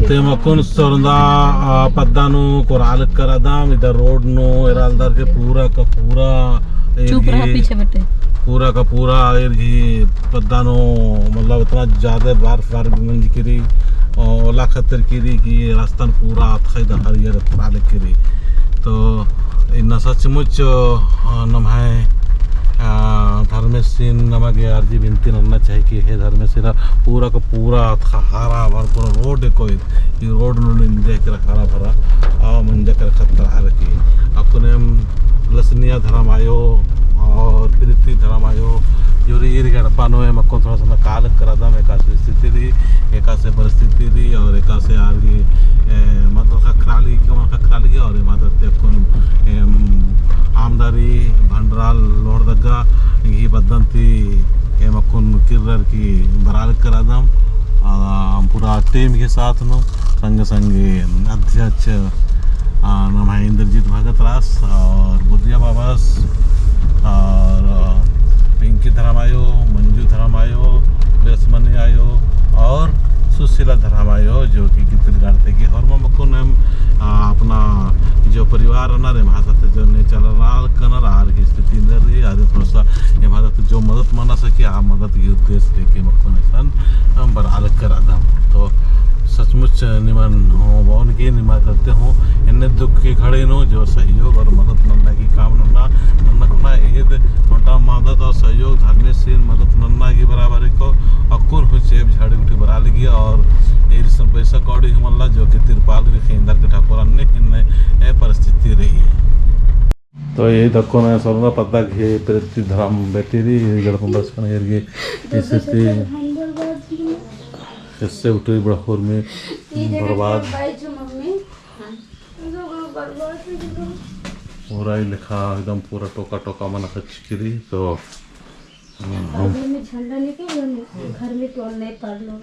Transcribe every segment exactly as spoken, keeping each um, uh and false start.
ते मकुन सोरंदा, आ, पद्दा नू कोराल करदम, इधर रोड नू एरालदर के पूरा का पूरा चुप रहा, एरगी पीछे बटे। पूरा का पूरा एरगी पद्दा नू, मतलब, इतना ज्यादा बार, बार मंज किरी, ओला खतर किरी कि रास्ता नू पूरा अतखा इधर हरियर कोराल किरी। तो इन्ना सचमुच, आ, नम्है, आ, धर्मेसिन नमा गे अर्जी बिनती नन्ना चाही कि हे धर्मेसिन, पूरा का पूरा अतखा हरा भरा पूरा रोड एको ई रोड नू निंदे केरा हरा भरा, आ, मंजा केरा खतरा रखी। अक्कुन एम लसनिया धरम आयो और प्रीति धरम आयो, जोरी ईर गड़पा नू एम अक्कुन थोड़ा सा काल करदम, एकासे स्थिति रई, एकासे परिस्थिति रई और एकासे आर गे, ए, मतलब खखरा लगी, कमन खखरा लगी और एमा ता ते अक्कुन, एम, आमदारी भंडराल लोहरदगा गही बद्दन ती एम अक्कुन किर्रर की बराल करदम, आ, पूरा टीम के साथ नू, संगे संगे अध्यक्ष, आ, नम्है इंद्रजीत भगत रअस और बुधिया बाबस और, आ, पिंकी धरम आयो, मंजू धरम आयो, बेसमनी आयो और सुशीला धरम आयो, जो कि गिद्दलगढ़ ती गे होरमा बकुन एम, आ, अपना जो परिवार रअनर एम्है साथे जो ने चलरआ लगनर, आर गही स्थिति एन्देर रई, आर थोड़ा सा एम्है साथे जो मदद मना सके, आ मदद गही उद्देश्य लेके बकुन एसन एम बरआ लगदम। तो सचमुच निमन हूँ बओन की निमा तरती हूँ, एन्ने दुख की घड़ी नू जो सहयोग और मदद नन्ना की काम नन्ना, नन्ना खुना एद ओन्टा मदद और सहयोग धर्मेसिन मदद नन्ना की बराबर को अक्कुन हूँ चेंप झाड़ी गुट्ठी बरआ लगी और ईर इसन पैसा कौड़ी हूँ मल्ला जो कि तिरपाल भी खिंदर के ठाकुर अन्ने किन्ने ए परिस्थिति रई। तो ये दक्कोन सोरंदा पद्दा गही प्रीति धरम बेटी रई, गड़पन बरचकन एरगी स्थिति कस्से उठई बड़ा होर में बर्बाद। पूरा ई लेखा एकदम पूरा टोका टोका मना खच्चकी रई। तो, हाँ। घर में झंडा लेके, घर में टोल नहीं पार लो।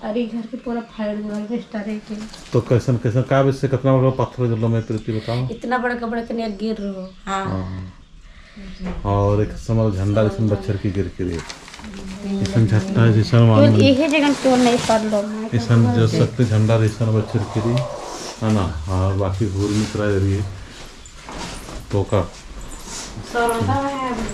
अरे घर के पूरा फाड़ दो, alvester है के। तो कैसन, कैसन, का वजह से कितना बड़ा पत्थर गिरलो, मैं प्रीति बताओ। इतना बड़ा कपड़ा के नहीं गिर रहो। हाँ। हाँ। और एक समय झंडा इसन बछर की गिर के रई। इसन झंडा इसन तो मालूम। एहे जगह टोल नहीं पार लो। इसन जो शक्ति झंडा इसन बछर की रई, है ना? और बाकी घूर मित्रा रई। टोका। सोरंदा में है अभी।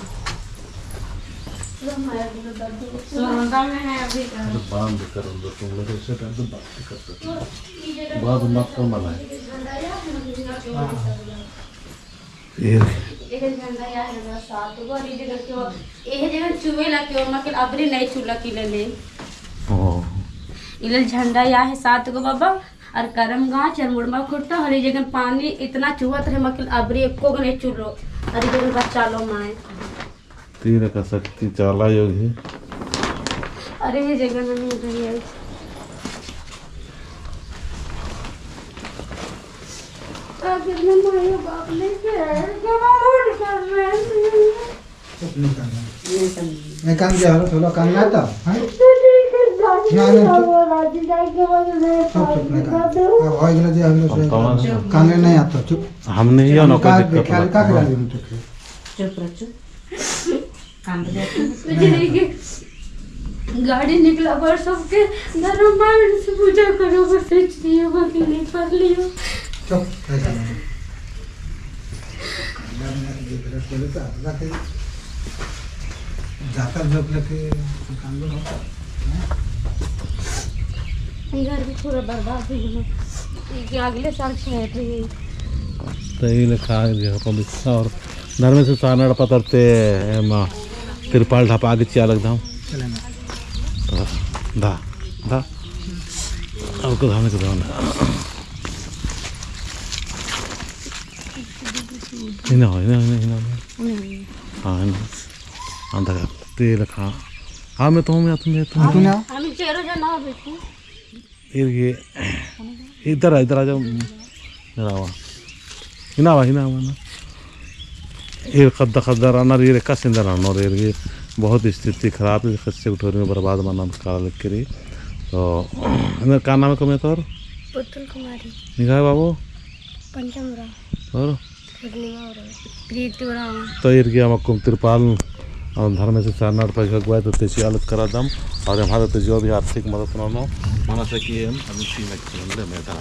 सोरंदा में है अभी। अरे बंद कर दो, तुम लोग ऐसे टाइम पे बात नहीं कर सकते। बात मत कर, मना है। ये। ये झंडा या है ना, सात गो, और ये जगह क्यों, ये जगह चुवे ला क्यों, मतलब अबरी नहीं चुला की ले ले। ओ। इले झंडा या है सात गो बाबा। अर करम गाछ, अर मुड़मा खुट्टा, हर ई जगन पानी इतना चुहत रहे, मकिल अबरी एको गने चुलो, अर ई जगन बच्चा लो माय। तीर का शक्ति चाला योग है। अरे, ई जगन नहीं रही है। अगर मैं मायो बाप लेके आए, जब हम वोट कर रहे हैं। चुप नहीं करना। नहीं करना। नहीं काम किया, हलो, थोड़ा काम ना था, हाँ? नहीं, नहीं, चुप। चुप, चुप, नहीं करना। अब हो गया जी, हम लोग सही काम नहीं आता, चुप। हम नहीं है ना, कोई दिक्कत नहीं। चुप रह, चुप। काम पे जाते हैं। गाड़ी निकला पर सबके धर्म मान से पूजा करो, बस इसलिए बाकी नहीं कर लियो। चुप, ऐसा नहीं। जाकर जो लगे काम होता है। घर भी पूरा बर्बाद हो गया। ये अगले साल छेड़ रही है। तो ये लेखा जगह पर लिखा और धर्मेस सानड़ पतरते एमा तिरपाल ढपा के चिआ लगदम। दा, दा। और को धाने को धाने। इना हो, इना, इना, इना। हाँ, इना। अंदर का तेल खा। हाँ, मैं तो हूँ, मैं तो, मैं तो हूँ। हम चेरो जना हो बेटी। इरगे, इधर आ, इधर आ जाओ। इधर आवा। इना आवा, इना आवा ना। ईर खद्दा खद्दा रअनर, ईर एकासे एन्देर रअनर, ईर गे बहुत स्थिति खराब, ईर खस्से उठोर में बर्बाद मनन काला लग के रई। तो, इनर का नाम है कमे तोर? पुतुल कुमारी। निंग्है बाबू? पंचम राव। और? पूर्णिमा राव। प्रीति राव। तो ईर गे अमा कुम तिरपाल और धर्मेस सरना एड़पा की अगुवाई ती चिआ लगदम। और एम्है ती जो भी आर्थिक मदद ननो, माना से कि एम अभी सी में चलन ले में था।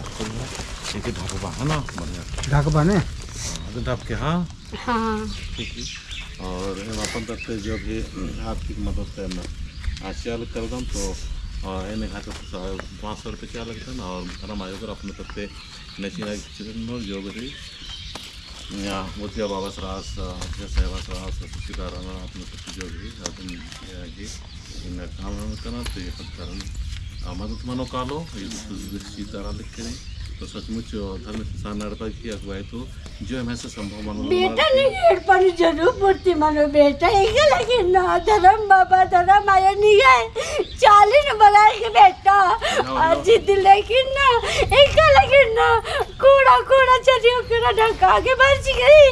एक ढाकबा है ना, बढ़िया। ढाकबा ने? हाँ, तो ढाप के, हाँ। हाँ। ठीक है। और एम अपन तरफ से जो भी आर्थिक मदद करना, आ, चिआ लगदम तो, आ, एने खाते तो सा-, पाँच सौ रुपये चिआ लगदम और धर्म आयो कर अपने तरफ से नसीना की जो भी या मोतिया बाबा सरास, अध्यक्ष साहेबा सरास, सुशीला राणा, अपने सब जो भी, अपन, या, ये, इन्ना काम हम करना, तो ये सब कारण, आ, मदद मनो कालो, ये तो दृष्टि तारा लिख के नहीं। तो सचमुच, आ, धर्मेस सरना एड़पा की अगुवाई तो, जो हमें से संभव मनो, बेटा, हमारे निंग्है एड़पा नू जरूर पूर्ति मनो बेटा, एका लगिन्ना, धर्म बाबा, धर्म आयो निंग्है, चाली नू बना के बेटा, जाओ, आज जाओ। जिद लेकिन ना, एका लगिन्ना, कोड़ा, कोड़ा चरियो कोड़ा ढका के बरची गई।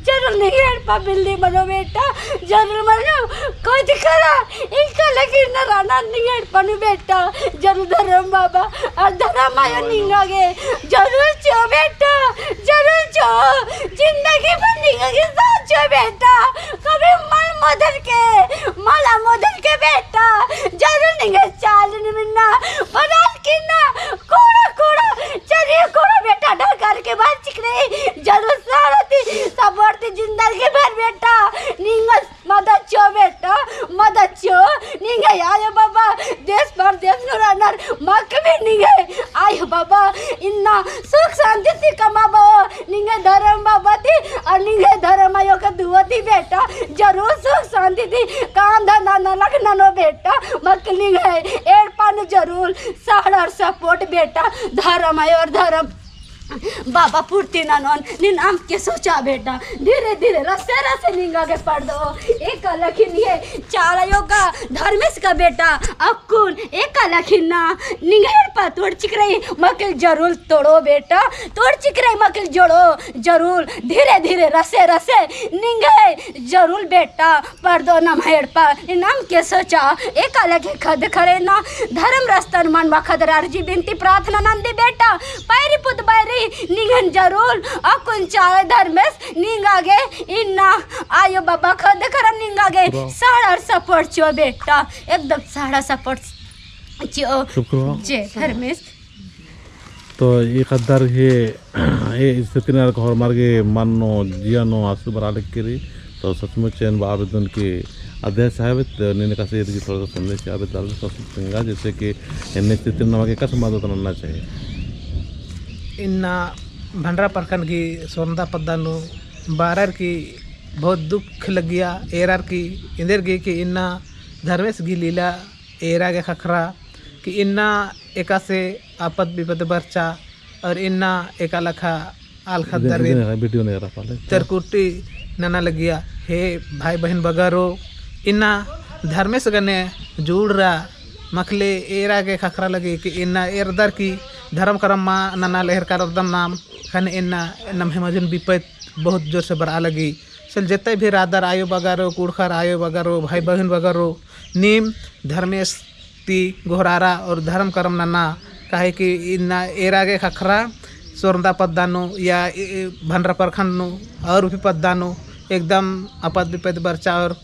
जरूर निंग्है एड़पा बिल्ली मनो बेटा, जरूर मनो। कोई दिखरा, एका लगिन्ना राना निंग्है एड़पा नू बेटा, जरूर धर्म बाबा, और धर्म आयो निंगा गे, जरूर चिओ बेटा, जरूर चिओ, जिंदगी भर निंगा गे साथ चिओ बेटा, कभी मल मोदर के, मला मोदर के बेटा, जरूर निंग्है चाली नू इन्ना, बना के इन्ना, कोड़ा, कोड़ा, चरियो कोड़ा बेटा, ढका के बरची गई, जरूर सारा ती, support ती जिंदगी भर बेटा, निंगा मदद चिओ बेटा, मदद चिओ, निंग्है आयो बाबा, देश परदेश नू रअनर, मक भी निंग्है आयो बाबा, इन्ना सुख शांति ती कमाबओ, निंग्है धर्म बाबा ती, और निंग्है धर्म आयो के दुआ ती बेटा, जरूर सुख शांति ती काम धंधा नलख ननो बेटा, मक निंग्है एड़पा नू जरूर साड़ा और support बेटा, धर्म आयो और धर्म बाबा पूर्ति ननोन, नीन अमके सोचा बेटा, धीरे धीरे रसे रसे निंगा गे परदो, एका लखिन ये चाला आयो गा धर्मेस गा बेटा, अक्कुन एका लखिन ना, निंग्है एड़पा तोड़चिक रई, मकल जरूर तोड़ो बेटा, तोड़चिक रई मकल जोड़ो, जरूर धीरे धीरे रसे रसे निंग्है जरूर बेटा, परदो नम्है एड़पा, नीन अमके सोचा, एका लगे खद्द खरे ना, धर्म रस्ता नू मनवा खद्दर अर्जी बिनती प्रार्थना नंदी बेटा, पैरी पुत बैरी निंगन जरूर, अक्कुन चाला धर्मेस निंगा गे, इन्ना आयो बाबा खद्द खरम निंगा गे, साड़ा support चिओ बेटा, एकदम साड़ा support चिओ। जय धर्मेस। तो ई ख़द्दर ही, ए स्थिति नू होरमर गे मन नू, जिया नू आंसू बरआ लगी रई। तो सचमुच एन बआ बेद्दन कि अध्यक्ष साहब, तो नीन एकासे ईद गही थोड़ा सा संदेश चिआ बेद्दन, तो तेंगा, जैसे कि एन्ने स्थिति नू नमन गे एकासे मदद नन्ना चाहिए। इन्ना भंडरा प्रखंड गही सोरंदा पद्दा नू बरअर की बहुत दुख लग्गिया, एरअर की एन्देर गही कि इन्ना धर्मेस गही लीला एरा गे ख़क्खरा कि इन्ना एकासे आपद बिपद बरचा और इन्ना एका लेखा आल ख़द्दर इन्ना, इन्ना video नू एरा पाले। तरकुटी नना लगिया। हे भाई बहिन बगरो, इन्ना धर्मेस गने जुड़रा, मखले एरा गे ख़क्खरा लगी कि इन्ना एरदर की धर्म करम मा नना लेहरका रअदम नाम, ख़ने इन्ना नम्है मझी नू बिपत बहुत जोर से बरआ लगी। सल जेते भी रअदर आयो बगरो, कुँड़ुख़र आयो बगरो, भाई बहिन बगरो, नीम धर्मेस ती गोहरारा और धर्म करम नना, काहे कि इन्ना एरा गे ख़क्खरा सोरंदा पद्दा नू या इ-, इ-, भंडरा प्रखंड नू और भी पद्दा नू एकदम आपद बिपत बरचा और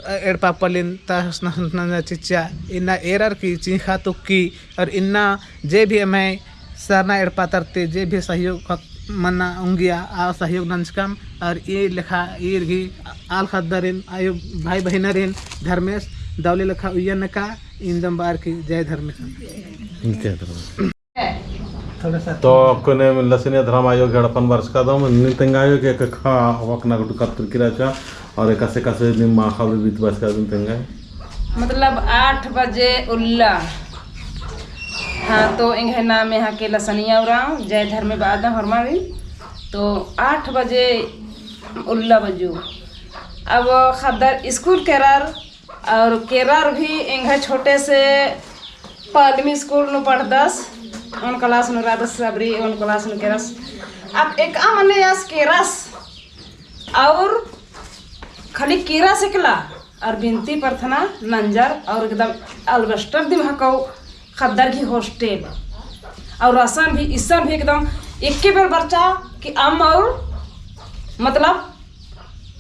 एड़पा पल्लिन तहस नहस नंजर चिच्चा, इन्ना एरर की चिंख़ा तुक्की और इन्ना जे भी एम्है सरना एड़पा तरती जे भी सहयोग ख़क्खरा मना ओंगिया, आ सहयोग नंजकम और ई लेखा ईर गही आल ख़द्दरिन, आयो भाई बहिनरिन धर्मेस दवले लेखा उइय्या नका। इन्दम बअर की जय धर्मेस। जय धर्मेस। तो अक्कुन एम लसनिया धर्म आयो गही एड़पन बरचकादम, नीन तेंगा आयो कि एका अख़ना गुट्ठी कत्थन किरा चा और एकासे एकासे नीम मा ख़बरी बीत बरचकादम तेंगा। मतलब आठ बजे उल्ला। हाँ, तो एंग्है नाम यहाँ के लसनिया उराँव, जय धर्मे बअदम होरमारिन। तो आठ बजे उल्ला बज्जो। अब ख़द्दर स्कूल केरर और केरर भी एंग्है छोटे से पहलमी स्कूल नू पढ़दस, ओन class नू रअदस सबरी, ओन class नू केरस। अब एकअम मने आस केरस और खाली केरस एकला और बिनती प्रार्थना नंजर और एकदम albaster दिम हकौ ख़द्दर गही hostel और असन भी इसन भी एकदम एके बेर बरचा कि अम्म और मतलब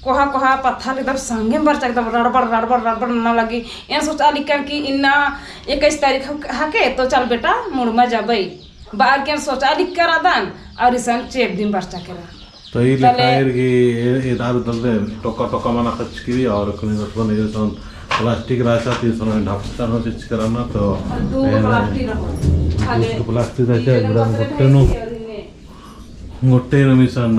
कोहा कोहा पत्थर एकदम संगे बरचा, एकदम रड़बड़ रड़बड़ रड़बड़ नना लगी। एन सोचा लिक्कन कि इन्ना इक्कीस तारीख हके, तो चल बेटा मुड़मा जाबई। बार के एन सोचा लिक्कर अदन और इसन चेप दिन बरचा केरा। तो ई लेखा एरगी ए-, एदार दल्ले टोका टोका मना खचकी और कुनी दसवन एसन प्लास्टिक राचा ती सन ढापटा हो चिच करना तो और दो एन प्लास्टिक रहो। खाली दो प्लास्टिक राचा, ई गुड़ा दसरे गोट्टे नु। गोट्टे नू मिसन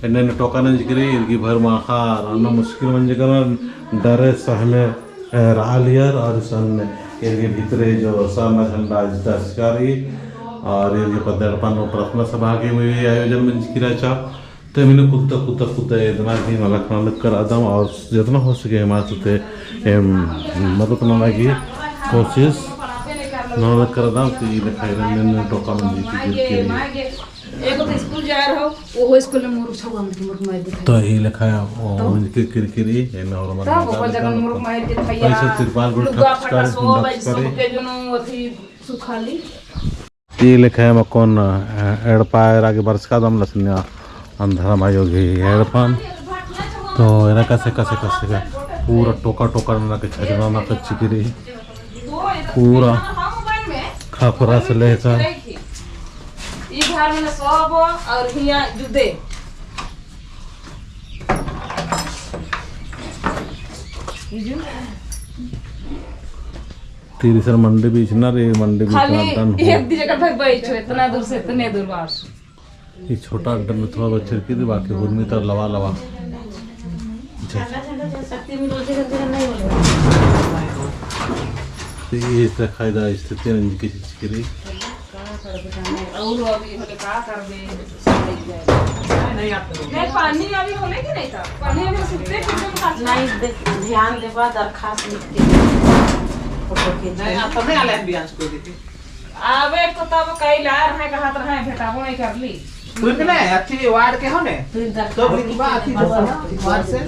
एन्ने एन्ने टोका नंजकी रई, इरगी भर माखा रअना मुश्किल मंजकी रई, डरे सहमे, ए, रआलियर और इसन इरगी भितरे जो सरना झंडा इजता चिचका रई और इरगी पद्दा एड़पा नू प्रार्थना सभा गे भी आयोजन मंजकी रहचा। ते मिने कुद्दा कुद्दा कुद्दा एदना भी मलख नना लक्कर अदम और जेतना हो सके एमा से ते एम मदद नना की कोशिश नना लक्कर अदम। तो ई लेखा एन्ने एन्ने टोका मंजकी रई। एगो तो स्कूल जा रहो, ओहो स्कूल में मुरुख छुआ, मुरुख मार देता। तो ई लेखा ओ तो? मंजकी किरकिरी, एन्ने और तब ओकर जगह मुरुख मार देता। पैसा तिरपाल गुल लुगा ठक फटा कर, सब डक भाई करे। सबके जोनो अथी सुखाली। ई लेखा मक्कोन, अ, एड़पा एरा गे बरचका दम लसनिया अंधरा मायो गे एड़पन। तो एरा कसे, कसे, कसे का पूरा टोका, टोका नना के छजना ना कच्ची किरी। पूरा खपरा से लेकर ई घर में सब और हिया जुदे। तीरी सर मंडी बीच ना रे, मंडी बीच खाली ना डन हो। एक दी जगह भाई बैठ हो, इतना दूर से इतने दूर बार। ये छोटा अड्डा में थोड़ा बच्चर की थी, बाकी हुरमी तर लवा लवा। अच्छा। तो ये इस तरह खायदा स्थिति है इनकी चिचकी रई। और अभी होले का करबे? नहीं, पानी अभी होले कि नहीं था? पानी अभी सुखते, सुखते में काट नहीं, दे-, ध्यान देबा, दरखास्त लिख के फोटो खींच नहीं, के। आप तो नहीं आले हैं, बियांश को देखे। आवे को तब कई लार है, कहत रहे, भेटाबो नहीं कर ली। तुम ने अथी वार्ड के हो ने? तुम दर-, तो भी बा अथी जो है ना, वार्ड से।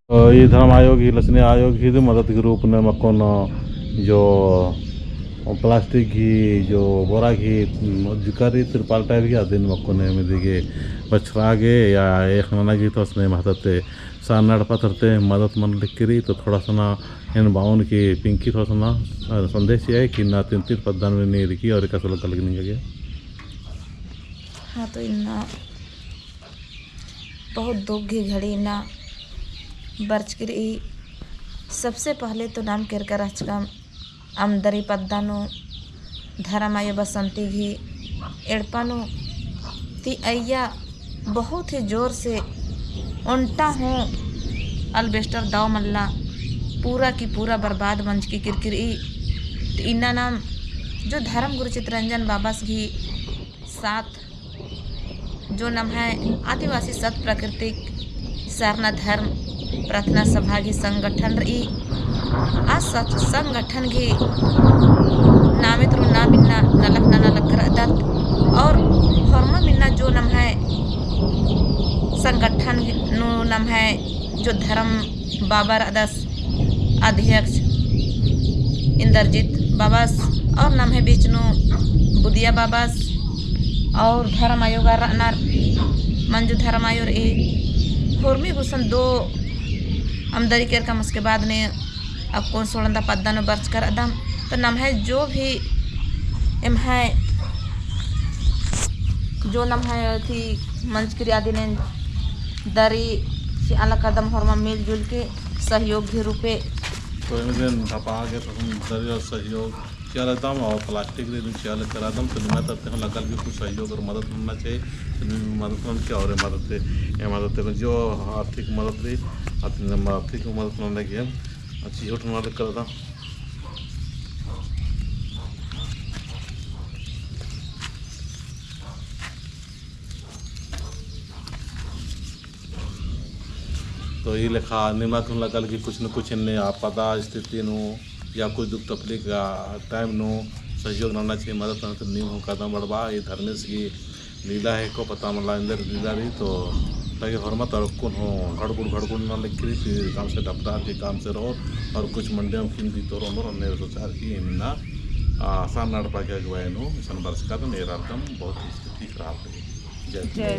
तो ई धर्म आयोग ही, लसने आयोग ही दे मदद के रूप में मक्कोन जो प्लास्टिक ही, जो बोरा ही, जिकर ही तिरपाल type ही अदिन मक्कोन में दिगे बछरा गे या एक नना गे तो उसने महत्व ते सारना एड़पा तरते मदद मन लिक्की रई। तो थोड़ा सा ना एन बावन की पिंकी थोड़ा सा ना, अ, संदेश चिआ कि ना तीन तीन पद्दा नू नीरकी और एकासे लग्गा लगी निंगा गे। हाँ, तो इन्ना बहुत दुख ही घड़ी इन्ना बरचकी रई। सबसे पहले तो नाम केरका रहचकम अमदरी पद्दा नू धरम आयो बसंती गही एड़पा नू ती अइय्या बहुत ही जोर से ओन्टा हूँ albestoer दव मल्ला, पूरा की पूरा बर्बाद मंजकी किरकिरी। ती इन्ना नाम जो धरम गुरु चितरंजन बाबस गही साथ जो नम्है आदिवासी सत प्राकृतिक सरना धर्म प्रार्थना सभा गही संगठन रई। आ सत-, संगठन गही नामे तुरु नाम इन्ना नलख नना लग्गर रअदत और होरमम इन्ना जो नम्है संगठन नू नम्है जो धर्म बाबा रअदस अध्यक्ष इंद्रजीत बाबस और नम्है बीच नू बुदिया बाबस और धर्म आयोगर रअनर मंजू धर्म आयो रई। होरमी गुसन दो अमदरी केरकम, उसके बाद ने अक्कुन सोड़ंदा पद्दा नू बरचका रअदम। तो नम्है जो भी एम्है जो नम्है अथी मंजकी रई अदिन एन दरी चिआ लगदम होरमम मिलजुल के सहयोग गही रूपे। तो एम दिन धपा गे तो हम दरी और सहयोग चिआ लगदम और प्लास्टिक रई चिआ लगदम। तो निमा तरती हूँ लगा कि कुछ सहयोग और मदद नन्ना चाहिए। तो निमा मदद ननके और मदद ते, ए मदद ते जो आर्थिक मदद रई, आर्थिक मदद नन्ना चाहिए। अच्छी होट मदद करदम। तो ई लेखा निमा तुन लगल कि कुछ न कुछ एन्ने आपदा स्थिति नू या कुछ दुख तकलीफ का टाइम नू सहयोग नन्ना चाहिए, मदद नन्ना चाहिए। नीम हूँ कदम बढ़बा, ई धर्मेस गही लीला हेके, पता मला एन्देर लीला रई। तो ताकि होरमर अक्कुन हूँ घड़गुड़ घड़गुड़ नना लगी, फिर काम से डपटार के काम से रओ और कुछ मंडी में किम दितो रओ, अन्ने सोचार की इन्ना आसान नड़पा के अगुवाई नू इसन बरचका तो मेरा एकदम बहुत स्थिति खराब रई। जय जय।